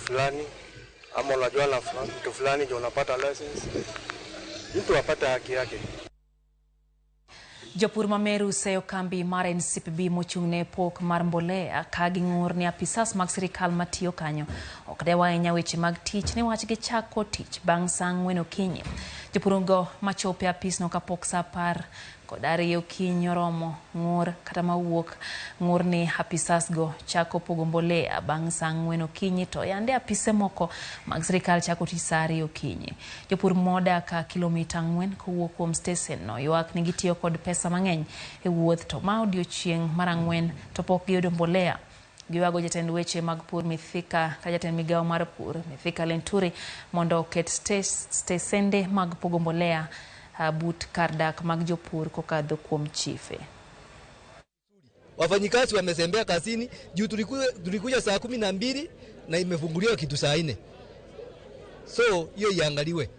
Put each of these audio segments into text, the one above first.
Fulani ama unajua na mtu fulani ndio unapata license. Mtu apate haki yake. Jopur ma Meru seyo kambi mar NCPB mochung' ne pok mar mbolea ka ging'ur ni apisas mag sirikal matiyo kanyo ok dew ahinya weche mag tich niwach gichako tich bang' saa 4 okinyi. Jopurgo machopo e apisno kapok saa 12 okinyi oromo ng'ur kata mawuok ng'ur ni apisas go chako pogo mbolea bang' saa 4 okinyi to yande apise moko mag sirikal chako tich saa 2 okinyi. Jopur modak kilomita 4 kowuok kuom stesen no ywak ni gitiyo kod pesa mang'eny e wuoth to ma odiochieng' mar 4 to pok giyudo mbolea. Giywago jatend weche mag pur Mithika ka jatend migawo mar pur Mithika Linturi mondo oket stesende mag pogo mbolea but kar dak mag jopur kokadho kuom chife. Wafanyikazi wamezembea kazini juu tulikuja saa 12 na imefunguliwa kitu saa 4. So hiyo iangaliwe.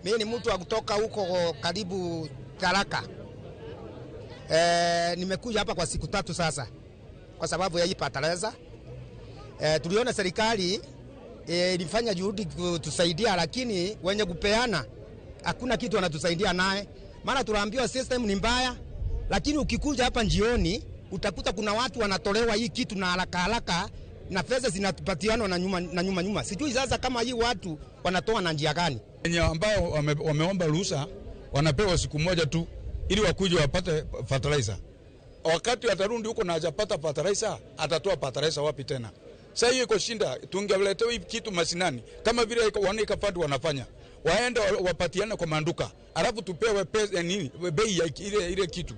Mimi ni mtu wa kutoka huko karibu Tharaka. Nimekuja hapa kwa siku 3 sasa kwa sababu ya hii fertilizer. Tuliona serikali ilifanya juhudi kutusaidia, lakini wenye kupeana hakuna kitu wanatusaidia naye. Maana tunaambiwa system ni mbaya, lakini ukikuja hapa njioni utakuta kuna watu wanatolewa hii kitu na haraka haraka na pesa zinapatiana na nyuma na nyuma nyuma. Sijui sasa kama hii watu wanatoa na njia gani. Wenye ambao wameomba ruhusa wanapewa siku moja tu ili wakuje wapate fertilizer. Wakati atarudi huko na hajapata fertilizer, atatoa fertilizer wapi tena? Sasa hiyo iko shinda, tungeletewa hii kitu mashinani kama vile One Acre Fund wanafanya. Waende wapatiane kwa manduka, alafu tupewe pesa nini, bei ya ile kitu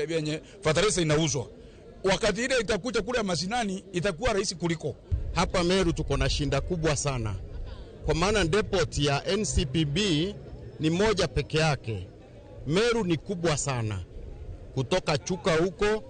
yenye fertilizer inauzwa. Wakati ile itakuja kule mashinani itakuwa rahisi kuliko. Hapa Meru tuko na shinda kubwa sana, kwa maana depot ya NCPB ni moja peke yake. Meru ni kubwa sana, kutoka Chuka huko.